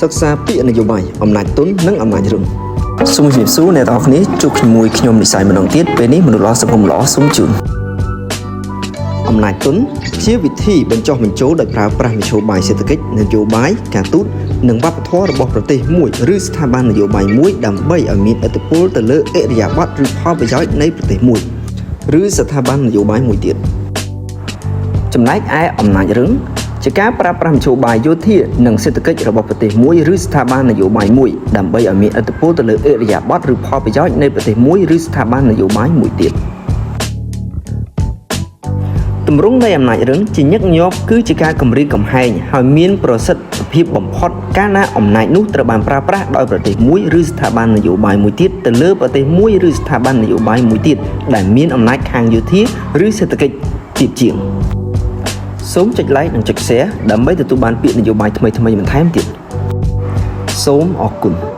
សិក្សាពាក្យនយោបាយអំណាចទុននិងអំណាចរឹងសូមជម្រាបសួរអ្នកទាំងអស់គ្នាជួបជាមួយខ្ញុំនិស័យម្ដងទៀតពេលនេះមនុស្សល្អសង្គមល្អសូមជូនអំណាចទុនជាវិធីបញ្ចុះបញ្ចូលដោយប្រើប្រាស់មធ្យោបាយសេដ្ឋកិច្ចនយោបាយការទូតនិងវប្បធម៌របស់ប្រទេសមួយឬស្ថាប័ននយោបាយមួយដើម្បីឲ្យមានឥទ្ធិពលទៅលើឥរិយាបថឬផលប្រយោជន៍នៃប្រទេសមួយឬស្ថាប័ននយោបាយមួយទៀត ចំណែកឯអំណាចរឹងជាការប្រើប្រាស់មធ្យោបាយយោធានិងសេដ្ឋកិច្ចរបស់ប្រទេសមួយឬស្ថាប័ននយោបាយមួយដើម្បីឲ្យមានឥទ្ធិពលទៅលើឥរិយាបថឬផលប្រយោជន៍នៃប្រទេសមួយឬស្ថាប័ននយោបាយមួយទៀតទម្រង់នៃអំណាចរឹងជាញឹកញាប់គឺជាការគំរាមកំហែងហើយមានប្រសិទ្ធភាពបំផុតកាលណាអំណាចនោះត្រូវបានប្រើប្រាស់ដោយប្រទេសមួយឬស្ថាប័ននយោបាយមួយទៀតទៅលើប្រទេសមួយឬស្ថាប័ននយោបាយមួយទៀតដែលមានអំណាចខាងយោធាឬសេដ្ឋកិច្ចទាបជាង សូមចុច like និងចុច share ដើម្បីទទួលបានពាក្យនយោបាយថ្មីៗបន្ថែមទៀតសូមអរគុណ។